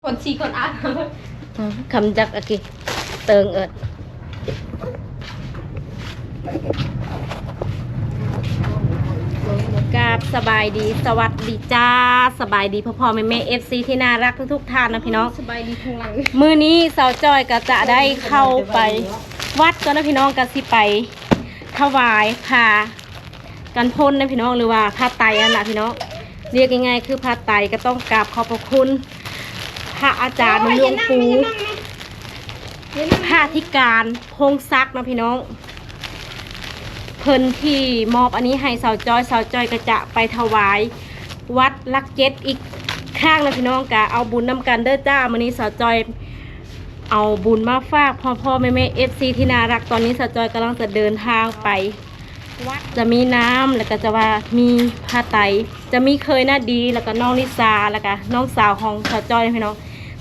ຄົນສີ່ຄົນອ່ານ ຄຳຈັກອາກິເຕີງເອີດ. ກາບສະບາຍດີ ສະຫວັດດີຈ້າ ສະບາຍດີພໍ່ໆແມ່ໆ ເອັຟຊີ ທີ່ໜ້າຮັກທຸກໆທ່ານນະພີ່ນ້ອງ. ສະບາຍດີທາງຫຼັງ. ມື້ນີ້ສາວຈ້ອຍກໍຈະໄດ້ເຂົ້າໄປວັດກ່ອນນະພີ່ນ້ອງ ກໍຊິໄປຖວາຍຜ້າກັນຝົນນະພີ່ນ້ອງ ຫຼືວ່າຜ້າໄຕຫັ້ນລະພີ່ນ້ອງ. ເອີ້ນງ່າຍໆຄືຜ້າໄຕ. ກໍຕ້ອງກາບຂອບພະຄຸນພະອາຈານ ໂອ້ຍ ຫຼວງປູ່ ຢ່ານັ່ງ ພະອະທິການ ພົງສັກເນາະພີ່ນ້ອງ ເພິ່ນທີ່ມອບອັນນີ້ໃຫ້ສາວຈ້ອຍ. ສາວຈ້ອຍກໍຈະໄປຖວາຍວັດຫຼັກເຈັດອີກຄັ້ງນະພີ່ນ້ອງ. ກະເອົາບຸນນຳກັນເດີຈ້າ. ມື້ນີ້ສາວຈ້ອຍເອົາບຸນມາຝາກພໍ່ໆແມ່ໆ ເອັຟຊີ ທີ່ໜ້າຮັກ. ຕອນນີ້ສາວຈ້ອຍກຳລັງຈະເດີນທາງໄປ ຈະມີນ້ຳ ແລ້ວກໍຈະວ່າມີຜ້າໄຕ ຈະມີເຂີຍນາດີ ແລ້ວກໍນ້ອງລິສາ ແລ້ວກໍນ້ອງສາວຂອງສາວຈ້ອຍພີ່ນ້ອງ.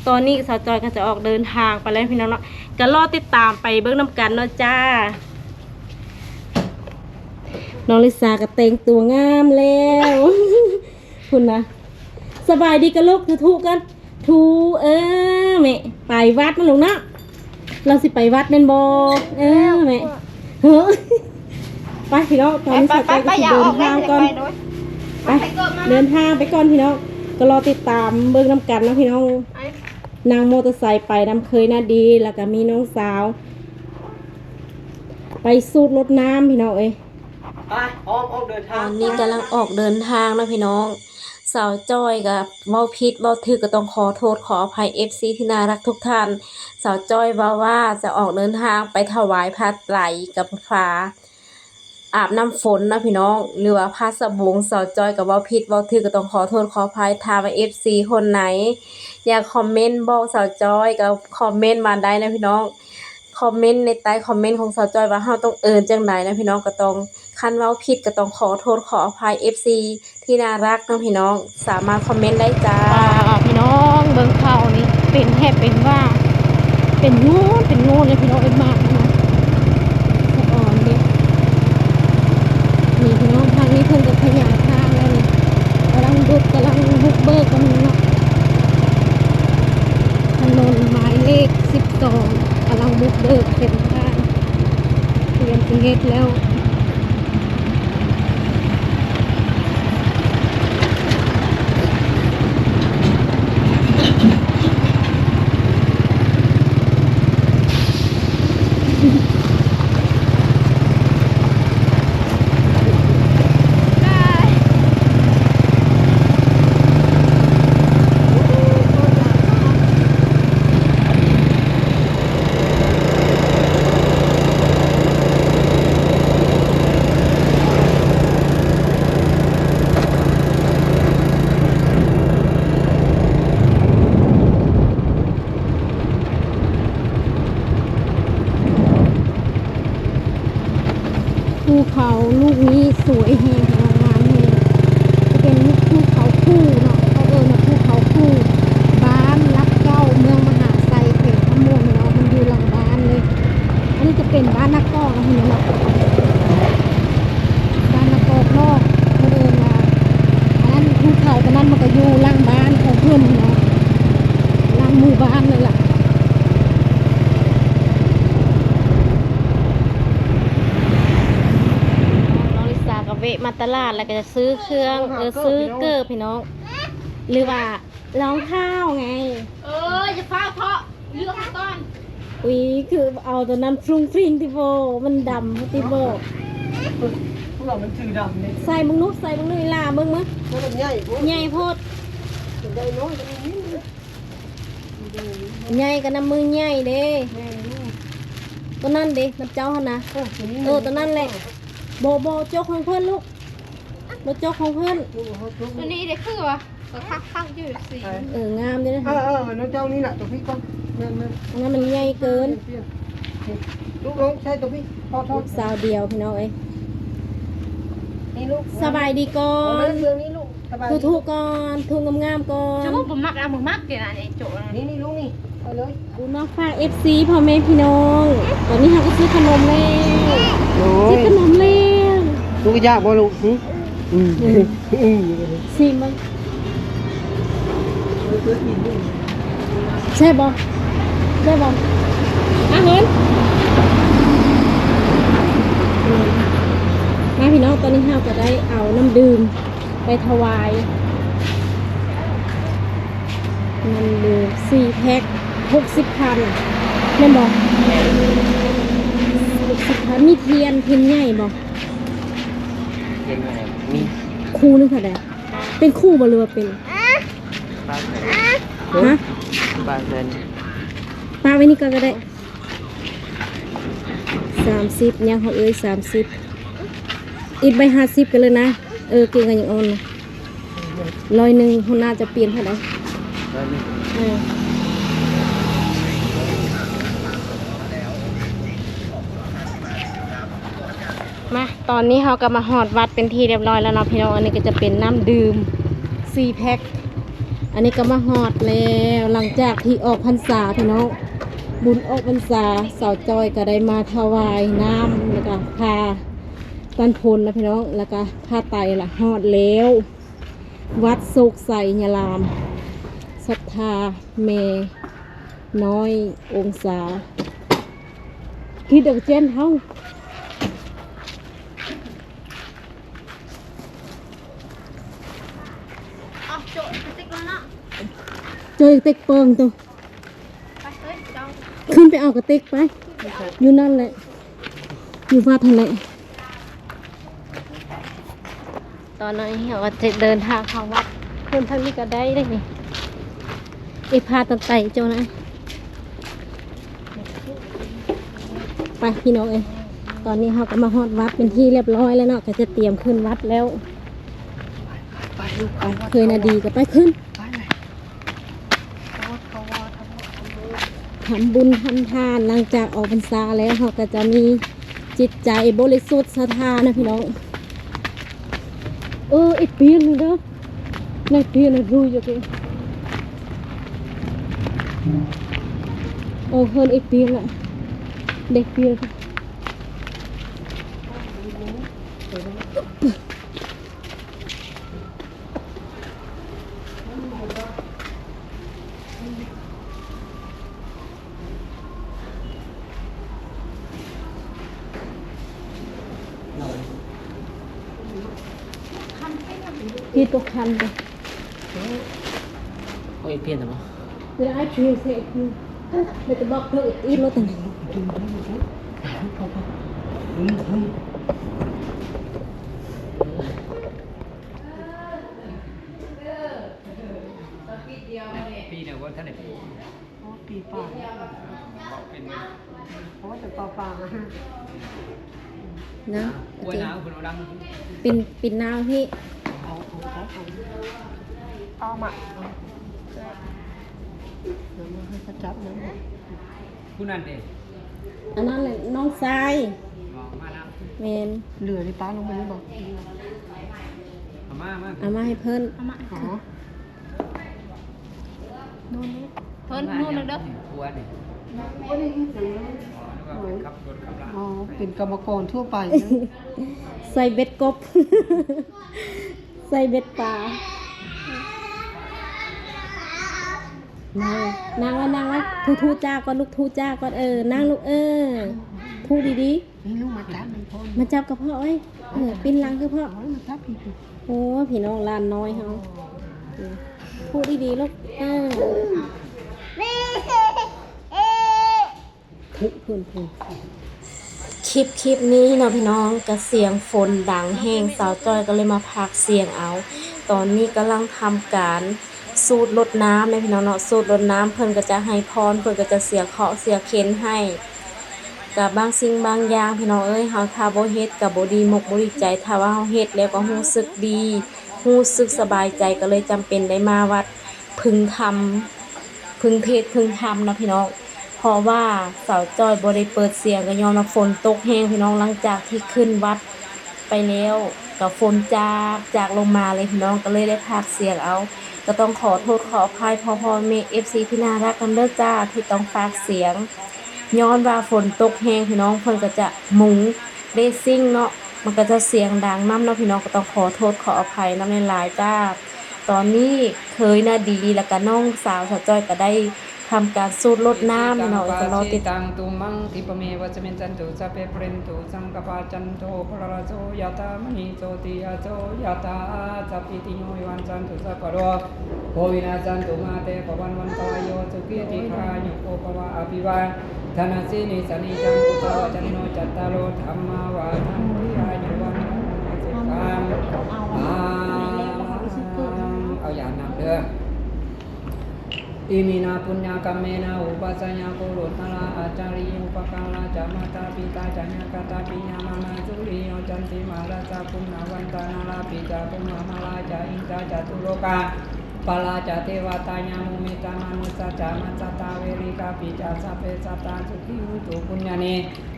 ຕອນນີ້ສາວຈ້ອຍກໍຈະອອກເດີນທາງໄປແລ້ວພີ່ນ້ອງເນາະ ກໍລໍຕິດຕາມໄປເບິ່ງນຳກັນເນາະຈ້າ. ນ້ອງລິສາກໍແຕ່ງຕົວງາມແລ້ວ ພຸ້ນນະ. ສະບາຍດີກັນລູກ ທຸໆກັນ. ທຸ ເອີ ແມ່ ໄປວັດນະລູກເນາະ. ລາວຊິໄປວັດແມ່ນບໍ່? ເອີ ແມ່ ເຮີ້ຍ ໄປພີ່ນ້ອງ. ຕອນນີ້ສາວຈ້ອຍກໍຊິເດີນທາງກ່ອນ. ໄປ ເດີນທາງໄປກ່ອນພີ່ນ້ອງ. ກໍລໍຕິດຕາມເບິ່ງນຳກັນເນາະພີ່ນ້ອງ. ນັ່ງມໍເຕີໄຊໄປນຳເຂີຍນາດີ ແລ້ວກໍມີນ້ອງສາວ ໄປສູດລົດນ້ຳພີ່ນ້ອງເອີຍ. ໄປ ອອກ ອອກເດີນທາງ. ຕອນນີ້ກຳລັງອອກເດີນທາງເນາະພີ່ນ້ອງ. ສາວຈ້ອຍກໍເວົ້າຜິດເວົ້າຖືກກໍຕ້ອງຂໍໂທດຂໍອະໄພ ເອັຟຊີ ທີ່ໜ້າຮັກທຸກທ່ານ. ສາວຈ້ອຍເວົ້າວ່າຈະອອກເດີນທາງໄປຖວາຍຜ້າໄຕກັບຜ້າອາບນ້ຳຝົນເນາະພີ່ນ້ອງ ຫຼືວ່າຜ້າສະບົງ. ສາວຈ້ອຍກໍເວົ້າຜິດເວົ້າຖືກກໍຕ້ອງຂໍໂທດຂໍອະໄພ. ຖ້າວ່າ ເອັຟຊີ ຄົນໃດຢາກຄອມເມັນບອກສາວຈ້ອຍກໍຄອມເມັນມາໄດ້ນະພີ່ນ້ອງ. ຄອມເມັນໃນໃຕ້ຄອມເມັນຂອງສາວຈ້ອຍວ່າເຮົາຕ້ອງເອີ້ນຈັ່ງໃດນະພີ່ນ້ອງ. ກໍຕ້ອງ ຄັນເວົ້າຜິດກໍຕ້ອງຂໍໂທດຂໍອະໄພ ເອັຟຊີ ທີ່ໜ້າຮັກເນາະພີ່ນ້ອງ ສາມາດຄອມເມັນໄດ້ຈ້າ. ອ່າ ພີ່ນ້ອງເບິ່ງເຂົານີ້ ເປັນແທ້ເປັນວ່າ ເປັນໂງນເປັນໂງນເລີຍພີ່ນ້ອງເອີຍ. ໝາກນະ ສະອອນເດ້ ນີ້ພີ່ນ້ອງ. ທາງນີ້ເພິ່ນກໍຂະຫຍາຍທາງແລ້ວນີ້ ກຳລັງບຸກ ກຳລັງບຸກເບີກກັນເນາະ. ຖະໜົນໝາຍເລກສິບສອງ ກຳລັງບຸກເບີກເສັ້ນທາງ ຕຽມຊິເຮັດແລ້ວ. ພູເຂົາລູກນີ້ສວຍແຮງ ງາມແຮງ ຈະເປັນພູເຂົາຄູ່ເນາະ ເຂົາເອີ້ນວ່າພູເຂົາຄູ່ ບ້ານຫຼັກເກົ້າ ເມືອງມະຫາໄຊ ແຂວງຄຳມ່ວນເນາະ ມັນຢູ່ຫຼັງບ້ານເລີຍ. ອັນນີ້ຈະເປັນບ້ານນາກອກເນາະ ເຫັນບໍ່ເນາະ ບ້ານນາກອກນອກ ເພິ່ນເອີ້ນວ່າ ອັນນັ້ນ ພູເຂົາຕົວນັ້ນມັນກໍຢູ່ຫຼັງບ້ານຂອງເພິ່ນເນາະ ຫຼັງໝູ່ບ້ານເລີຍລະ. ນ້ອງລິສາກໍແວະມາຕະຫຼາດ ແລ້ວກໍຈະຊື້ເຄື່ອງ ເອີ ຊື້ເກີບພີ່ນ້ອງ ຫຼືວ່າລອງເທົ້າໄງ. ເອີ ຢ່າຟ້າວເທາະ ເລືອກໃຫ້ກ່ອນ. ອຸ້ຍ ຄືເອົາຕົວນັ້ນຟຣຸ້ງຟຣິ້ງຕິບໍ ມັນດຳຕິບໍ. ພວກເຮົາມັນຊື່ດຳເດ້. ໃສ່ເບິ່ງດູ ໃສ່ເບິ່ງດູ ອີ່ຫຼ້າເບິ່ງມາ. ມັນໃຫຍ່ໂພດ ໃຫຍ່ໂພດ ມັນໃຫຍ່ນ້ອຍ ມັນມີ ໃຫຍ່ກໍນຳມືໃຫຍ່ເດ້. ແມ່ນຢູ່ ຕົວນັ້ນເດ້ ນຳເຈົ້າຫັ້ນນະ. ເອີ ຕົວນີ້ ເອີ ຕົວນັ້ນແຫຼະ. ບໍ່ ບໍ່ ຈົກຂອງເພິ່ນລູກ ບໍ່ ຈົກຂອງເພິ່ນ. ຕົວນີ້ເດ້ຄືວ່າ ກໍຄັກໆຢູ່ ເອັຟຊີ ເອີ ງາມເດ້. ເອີ ເອີ ນ້ອງເຈົ້ານີ້ລະ ຕົວພີ້ກ່ອນ. ແມ່ນໆ ອັນນັ້ນມັນໃຫຍ່ເກີນ. ລູກລົງໃສ່ຕົວພີ້ ພໍ ພໍ ລູກສາວດຽວພີ່ນ້ອງເອີຍ. ນີ້ລູກ ສະບາຍດີກ່ອນ ເບິ່ງນີ້ລູກ. ສະບາຍດີ ທຸກໆກ່ອນ ທຸກງາມໆກ່ອນ. ໂຈະບໍ່ມັກ ເອົາບໍ່ມັກເດນະ ນີ້ໂຈະ ນີ້ ນີ້ລູກນີ້ ເອົາເລີຍ. ບຸນມາຝາກ ເອັຟຊີ ພໍ່ແມ່ພີ່ນ້ອງ ຕອນນີ້ເຮົາກໍຊື້ຂະໜົມແລ້ວ. ໂອ້ຍ ຊື້ຂະໜົມແລ້ວ. ລູກຢາກບໍ່ລູກ? ຫຶ? ອືມ ອືມ ຊີມເບິ່ງ. ແຊບບໍ່? ແຊບບໍ່? ອາເຮີນ ມາພີ່ນ້ອງ, ຕອນນີ້ເຮົາກໍໄດ້ເອົານ້ຳດື່ມໄປຖວາຍ. ນ້ຳດື່ມສີ່ແພັກ ຫົກສິບພັນ ແມ່ນບໍ່? ຫົກສິບພັນ. ມີທຽນ ທຽນໃຫຍ່ບໍ່? ທຽນໃຫຍ່ມີ. ຄູ່ໜຶ່ງເທົ່າໃດ? ເປັນຄູ່ບໍ່ ຫຼືວ່າເປັນ? ປາແສນ. ຮະ? ປາແສນ. ປະໄວ້ນີ້ກ່ອນກໍໄດ້. ສາມສິບ ຍັງເຮົາເອີຍ ສາມສິບ ອີກໃບຫ້າສິບກັນເລີຍນະ. ເອີ ເກັ່ງກໍຍັງອ່ອນນະ. ຮ້ອຍໜຶ່ງ ຫົວໜ້າຈະປ່ຽນເທົ່າໃດ? ຮ້ອຍໜຶ່ງ. ເອີ ມາ ຕອນນີ້ເຮົາກໍມາຮອດວັດເປັນທີ່ຮຽບຮ້ອຍແລ້ວເນາະພີ່ນ້ອງ. ອັນນີ້ກໍຈະເປັນນ້ຳດື່ມສີ່ແພັກ. ອັນນີ້ກໍມາຮອດແລ້ວ ຫຼັງຈາກທີ່ອອກພັນສາພີ່ນ້ອງ, ບຸນອອກພັນສາ ສາວຈ້ອຍກໍໄດ້ມາຖວາຍນ້ຳ ແລ້ວກໍຜ້າກັນຝົນນະພີ່ນ້ອງ ແລ້ວກໍຜ້າໄຕລະ. ຮອດແລ້ວ ວັດໂຊກໄຊຍາລາມ ສັດທາແມ່ນ້ອຍອົງສາ ຄິດອອກເຈນເຮົາ. ເອົາໂຈະກະຕິກແລ້ວເນາະ ໂຈະກະຕິກເປີງໂຕ. ໄປເອີຍເຈົ້າ ຂຶ້ນໄປເອົາກະຕິກໄປ. ຢູ່ນັ້ນແຫຼະ ຢູ່ວັດຫັ້ນແຫຼະ. ຕອນນີ້ເຮົາກໍຈະເດີນທາງເຂົ້າວັດ. ຂຶ້ນທາງນີ້ກໍໄດ້ເດ້ນີ້. ເອ ພາຕັ້ງໃຕ້ເຈົ້ານະ. ໄປພີ່ນ້ອງເອີຍ, ຕອນນີ້ເຮົາກໍມາຮອດວັດເປັນທີ່ຮຽບຮ້ອຍແລ້ວເນາະ, ກໍຈະຕຽມຂຶ້ນວັດແລ້ວ. ໄປລູກ ໄປ ເຄີຍນາດີກໍໄປຂຶ້ນ. ທຳບຸນທຳທານ, ຫຼັງຈາກອອກພັນສາແລ້ວ ເຮົາກໍຈະມີຈິດໃຈບໍລິສຸດສັດທານະພີ່ນ້ອງ. ເອີ ເອັດປຽນເດີ ເດັກປຽນນະ ຮູ້ຢູ່ເກ. ໂອ ເຮີນເອັດປຽນລະ ເດັກປຽນ. ເຮັດບໍ່ຄັນເດ້. ໂອ້ຍ ປ່ຽນແລ້ວບໍ່? ເວລາອ້າຍຜິວໃສ່ ແລ້ວກໍບອກເພິ່ນອີກລົດ. ປີດຽວບໍ່ທັນໄດ້ ໂອ້ ປີປາຍ ເວົ້າເປັນເລີຍ. ໂອ້ ແຕ່ປາປານະ ໂອ້ຍ ໜາວ ເພິ່ນວ່າດັງ ເປັນ ເປັນໜາວເຮ. ເອົາ ເອົາ ເອົາ ເອົາມາ ເອົາ ເອົາມາໃຫ້ເຂົາຈັບນຳ. ຜູ້ນັ້ນເດ້ ອັນນັ້ນແຫຼະ ນ້ອງຊາຍ. ເອົາມານຳ. ແມ່ນ. ເຫຼືອນີ້ປ້າລົງໄປນີ້ບໍ່? ເອົາມາ ມາ ເອົາມາໃຫ້ເພິ່ນ. ເອົາມາ ອໍ. ໂນ່ນເດ້ ເພິ່ນ ໂນ່ນເດີ ຜົວນີ້ ອໍ ເປັນກຳມະກອນທົ່ວໄປ ໃສ່ເບັດກົບ ໃສ່ເບັດປາ. ນັ່ງ ນັ່ງໄວ້ ນັ່ງໄວ້ ຖູໆຈ້າກ່ອນລູກ ຖູຈ້າກ່ອນ. ເອີ ນັ່ງລູກ ເອີ ຖູດີໆ. ນີ້ລູກມາຈັບມັນ ມາຈັບກະເພາະເອີຍ. ເອີ ປິ່ນຫຼັງກະເພາະ. ໂອ້ຍ ມາຈັບພີ້. ໂອ້ ພີ່ນ້ອງຫຼານນ້ອຍເຮົາ ຖູດີໆລູກ. ເອີ ຖູ ພຸ້ນໆ. ຄລິບ ຄລິບນີ້ເນາະພີ່ນ້ອງ ກະສຽງຝົນດັງແຮງ ສາວຈ້ອຍກໍເລີຍມາພາກສຽງເອົາ. ຕອນນີ້ກຳລັງທຳການ ສູດລົດນ້ຳເດ້ພີ່ນ້ອງເນາະ, ສູດລົດນ້ຳ ເພິ່ນກໍຈະໃຫ້ພອນ ເພິ່ນກໍຈະເສຍເຄາະເສຍເຂັນໃຫ້. ກະບາງສິ່ງບາງຢ່າງພີ່ນ້ອງເອີຍ ເຮົາຖ້າບໍ່ເຮັດກະບໍ່ດີມົກບໍ່ດີໃຈ, ຖ້າວ່າເຮົາເຮັດແລ້ວກໍຮູ້ສຶກດີ ຮູ້ສຶກສະບາຍໃຈ, ກໍເລີຍຈຳເປັນໄດ້ມາວັດ ເພິ່ງທຳ ເພິ່ງເທດ ເພິ່ງທຳເນາະພີ່ນ້ອງ. ເພາະວ່າສາວຈ້ອຍບໍ່ໄດ້ເປີດສຽງ ກໍຍ້ອນວ່າຝົນຕົກແຮງພີ່ນ້ອງ, ຫຼັງຈາກທີ່ຂຶ້ນວັດ ໄປແລ້ວກໍຝົນຈາກ ຈາກລົງມາເລີຍພີ່ນ້ອງ, ກໍເລີຍໄດ້ພາກສຽງເອົາ. ກໍຕ້ອງຂໍໂທດຂໍອະໄພພໍ່ໆແມ່ໆ ເອັຟຊີ ທີ່ໜ້າຮັກນຳເດີຈ້າ ທີ່ຕ້ອງພາກສຽງ ຍ້ອນວ່າຝົນຕົກແຮງພີ່ນ້ອງ, ເພິ່ນກໍຈະມຸງເລຊິງເນາະ, ມັນກໍຈະສຽງດັງນຳເນາະພີ່ນ້ອງ, ກໍຕ້ອງຂໍໂທດຂໍອະໄພນຳຫຼາຍໆຈ້າ. ຕອນນີ້ເຂີຍນາດີ ແລ້ວກໍນ້ອງສາວສາວຈ້ອຍກໍໄດ້ ທຳການສູດລົດນ້ຳເນາະ ກໍລໍຕິດຕາມ. Taṃ tumhaṃ khippameva samijjhatu, sabbe pūrentu saṅkappā, cando paṇṇaraso yathā, maṇi jotiraso yathā, sabbītiyo vivajjantu, sabbarogo vinassatu, mā te bhavatvantarāyo, sukhī dīghāyuko bhava. Abhivādanasīlissa niccaṃ vuḍḍhāpacāyino, cattāro dhammā vaḍḍhanti, āyu vaṇṇo sukhaṃ balaṃ. ເອົາຢາດນ້ຳເດີ້. Iminā puññakammena upajjhāyā guṇuttarā, ācariyūpakārā ca mātā pitā ca ñātakā piyā mamaṃ, suriyo candimā rājā guṇavantā narāpi ca, brahmamārā ca indā ca catulokapālā ca devatā, yamo mittā manussā ca majjhattā verikāpi ca, sabbe sattā sukhī hontu puññāni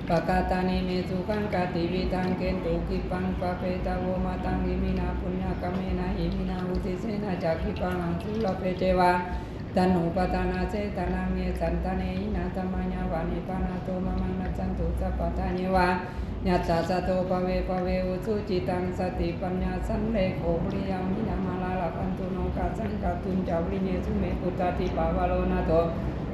pakatāni me sukhaṃ ca tividhaṃ dentu khippaṃ pāpetha vomataṃ. Iminā puññakammena iminā uddisena ca khippāhaṃ sulabhe ceva taṇhupādānachedanaṃ ye santāne hīnā dhammā yāva nibbānato mamaṃ nassantu sabbadā yeva yattha jāto bhave bhave ujucittaṃ satipaññā sallekho viriyamhinā mārā labhantu nokāsaṃ kātuñca viriyesu me. Buddhādhipavaro nātho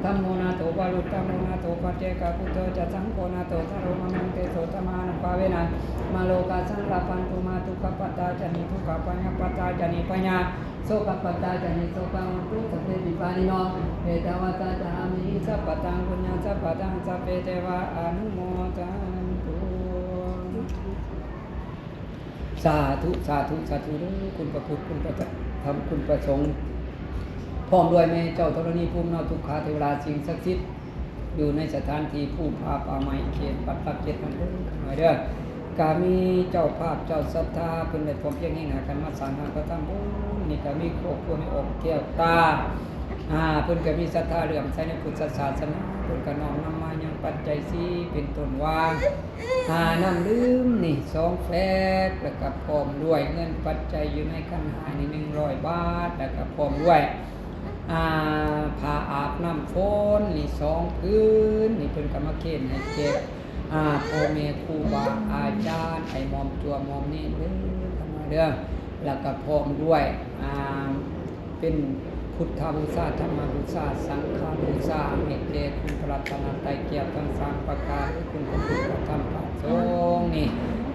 dhammo nātho varuttamo nātho paccekabuddho ca saṅgho nāthottaro mamaṃ tesottamānubhāvena mārokāsaṃ labhantu mā. Dukkhappattā ca niddukkhā bhayappattā ca nibbhayā sokappattā ca nissokā hontu sabbepi pāṇino. Ettāvatā ca amhehi sambhataṃ puññasampadaṃ sabbe devānumodantu. ສາທຸ ສາທຸ ສາທຸເດີ້. ຄຸນພະພຸດ ຄຸນພະທຳ ຄຸນພະສົງ ພ້ອມດ້ວຍແມ່ເຈົ້າທໍລະນີພູມເນາະ ທຸກຂາເທວະດາ ສິ່ງສັກສິດຢູ່ໃນສະຖານທີ່ພູຜາປ່າໄມ້ ເຂດວັດຫຼັກເຈັດນັ້ນເດີ້ ຂ້ານ້ອຍເດີ້. ກະມີເຈົ້າພາບເຈົ້າສັດທາ ເພິ່ນໄດ້ພ້ອມພຽງແຮງຫາກັນມາສ້າງຫາກະທຳບຸນນີ້ ກະມີຄອບຄົວແມ່ອອກແກ້ວຕາ ອາ ເພິ່ນກະມີສັດທາເຫຼື້ອມໃສໃນພຸດທະສາສະໜາ ເພິ່ນກະນ້ອມນຳມາຍັງປັດໄຈສີ່ ເປັນຕົ້ນວ່າ ອາ ນ້ຳດື່ມນີ້ສອງແຟກ ແລ້ວກະພ້ອມດ້ວຍເງິນປັດໄຈຢູ່ໃນຂັນຫ້ານີ້ໜຶ່ງຮ້ອຍບາດ ແລ້ວກະພ້ອມດ້ວຍ ອາ ຜ້າອາບນ້ຳຝົນນີ້ສອງຜືນ ນີ້ເພິ່ນກະມາເຄນໃຫ້ແກ່ ອາ ພໍ່ແມ່ຄູບາອາຈານ ໃຫ້ໝອມຕົວໝອມເນນເດີ້ ເດີ້ ແລ້ວກະພ້ອມດ້ວຍ ອາ ເປັນພຸດທະບູຊາ ທຳມະບູຊາ ສັງຄະບູຊາ ໃຫ້ແກ່ຄຸນພະລັດຕະນະໄຕແກ້ວທັງສາມປະການ ຄືຄຸນພະພຸດ ພະທຳ ພະສົງນີ້.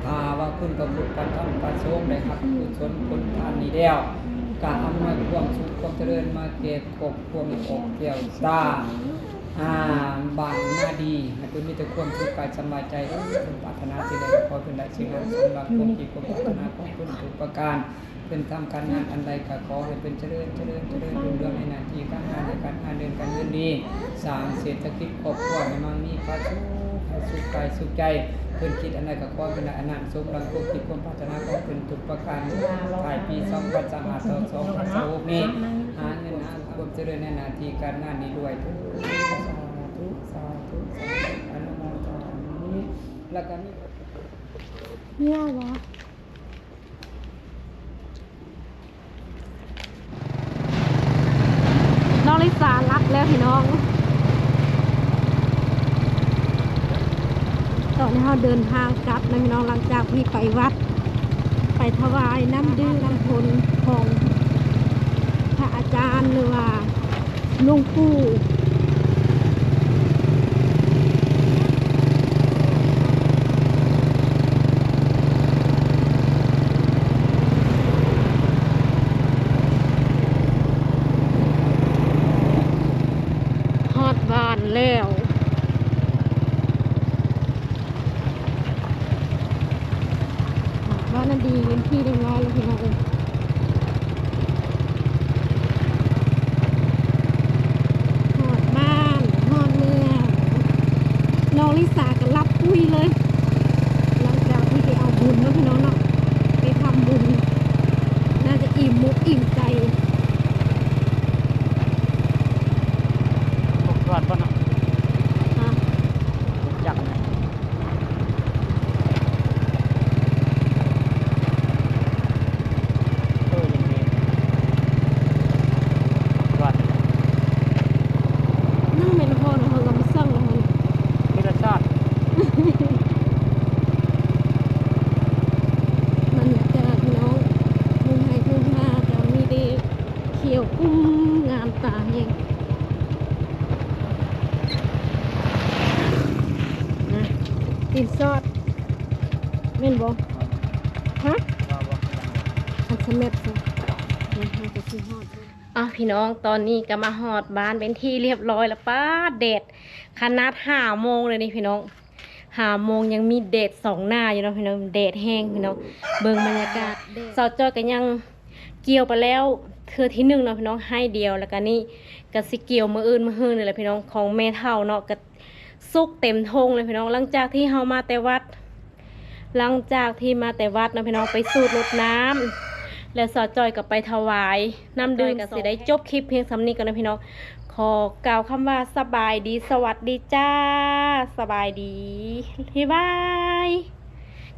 ຖ້າວ່າຄຸນພະພຸດ ພະທຳ ພະສົງໄດ້ຮັບກຸສົນຜົນທານນີ້ແລ້ວ ກະອຳນວຍຄວາມສຸກຄວາມຈະເລີນມາແກ່ຄອບຄົວແມ່ອອກແກ້ວຕາ ອາ ບ້ານນາດີ ໃຫ້ເພິ່ນມີແຕ່ຄວາມສຸກກາຍສະບາຍໃຈ ເອີ ເພິ່ນປາດຖະໜາສິ່ງໃດ ຂໍໃຫ້ເພິ່ນໄດ້ສິ່ງນັ້ນ ສົມດັ່ງຄວາມຄິດຄວາມປາດຖະໜາຂອງເພິ່ນທຸກປະການ. ເພິ່ນທຳການງານອັນໃດກະຂໍໃຫ້ເພິ່ນຈະເລີນ ຈະເລີນ ຈະເລີນຮຸ່ງເຮືອງໃນໜ້າທີ່ການງານ ໃນການງານເດີນການເງິນດີ ສ້າງເສດຖະກິດຄອບຄົວໃຫ້ມັ່ງມີຜາສຸກ ໃຫ້ສຸກກາຍສຸກໃຈ ເພິ່ນຄິດອັນໃດກະຂໍໃຫ້ເພິ່ນໄດ້ອັນນັ້ນ ສົມດັ່ງຄວາມຄິດຄວາມປາດຖະໜາຂອງເພິ່ນທຸກປະການ. ທ້າຍປີສອງພັນຊາວຫ້າ ຕໍ່ສອງພັນຊາວຫົກນີ້ ຫາເງິນຫາຄວາມຈະເລີນໃນໜ້າທີ່ການງານນີ້ດ້ວຍເທີ້ນ. ສາທຸ ສາທຸ ສາທຸ ອະນຸໂມທາມິ ແລ້ວກະມີ ເມຍວະ? ນ້ອງລິສາຫຼັບແລ້ວພີ່ນ້ອງ. ຕອນນີ້ເຮົາເດີນທາງກັບນະພີ່ນ້ອງ ຫຼັງຈາກທີ່ໄປວັດ ໄປຖວາຍນ້ຳດື່ມນ້ຳຝົນຂອງພະອາຈານ ຫຼືວ່າ ຫຼວງປູ່. ຮອດບ້ານແລ້ວ. ບ້ານນາດີເປັນທີ່ຮຽບຮ້ອຍແລ້ວພີ່ນ້ອງເອີຍ. ຮອດບ້ານ ຮອດເມືອງ ນ້ອງລິສາກໍຫຼັບປຸ້ຍເລີຍ ຫຼັງຈາກທີ່ໄປເອົາບຸນເນາະພີ່ນ້ອງເນາະ ໄປທຳບຸນ ໜ້າຈະອີ່ມອົກອີ່ມໃຈ. ຄົບຖ້ວນບໍ່ເນາະ? ຮະ? ຈັກນະ. ເອີ ຍັງມີວັດ ຍັງແມ່ນຮອດ ເຮົາກໍມາສັ່ງແລ້ວຫັ້ນ ທີລະຊາດ. ເ ກິນຊອດ ແມ່ນບໍ່? ຮະ? ອັນສະເມັດຊິ ເຮົາກໍຊິຮອດ. ອ່ະ ພີ່ນ້ອງ ຕອນນີ້ກໍມາຮອດບ້ານເປັນທີ່ລຽບຮ້ອຍແລ້ວ. ປ້າດ ແດດ ຂະໜາດຫ້າໂມງເລີຍນີ້ພີ່ນ້ອງ ຫ້າໂມງຍັງມີແດດສ່ອງໜ້າຢູ່ເນາະພີ່ນ້ອງ ແດດແຮງພີ່ນ້ອງ. ເບິ່ງບັນຍາກາດ ສາວຈ້ອຍກໍຍັງກ່ຽວໄປແລ້ວເທື່ອທີໜຶ່ງເນາະພີ່ນ້ອງ ໄຮ່ດຽວ. ແລ້ວກໍນີ້ກໍຊິກ່ຽວມື້ອື່ນມື້ຮືນີ້ແຫຼະພີ່ນ້ອງ ຂອງແມ່ເຖົ້າເນາະ ກໍສຸກເຕັມທົ່ງເລີຍພີ່ນ້ອງ. ຫຼັງຈາກທີ່ເຮົາມາແຕ່ວັດ ຫຼັງຈາກທີ່ມາແຕ່ວັດເນາະພີ່ນ້ອງ ໄປສູດລົດນ້ຳ ແລ້ວສາວຈ້ອຍກໍໄປຖວາຍນ້ຳດື່ມ. ກໍຊິໄດ້ຈົບຄລິບພຽງສ່ຳນີ້ກ່ອນເນາະພີ່ນ້ອງ ຂໍກ່າວຄຳວ່າສະບາຍດີ ສະຫວັດດີຈ້າ ສະບາຍດີ ບາຍບາຍ.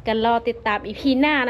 ກໍລໍຕິດຕາມອີພີໜ້ານະ.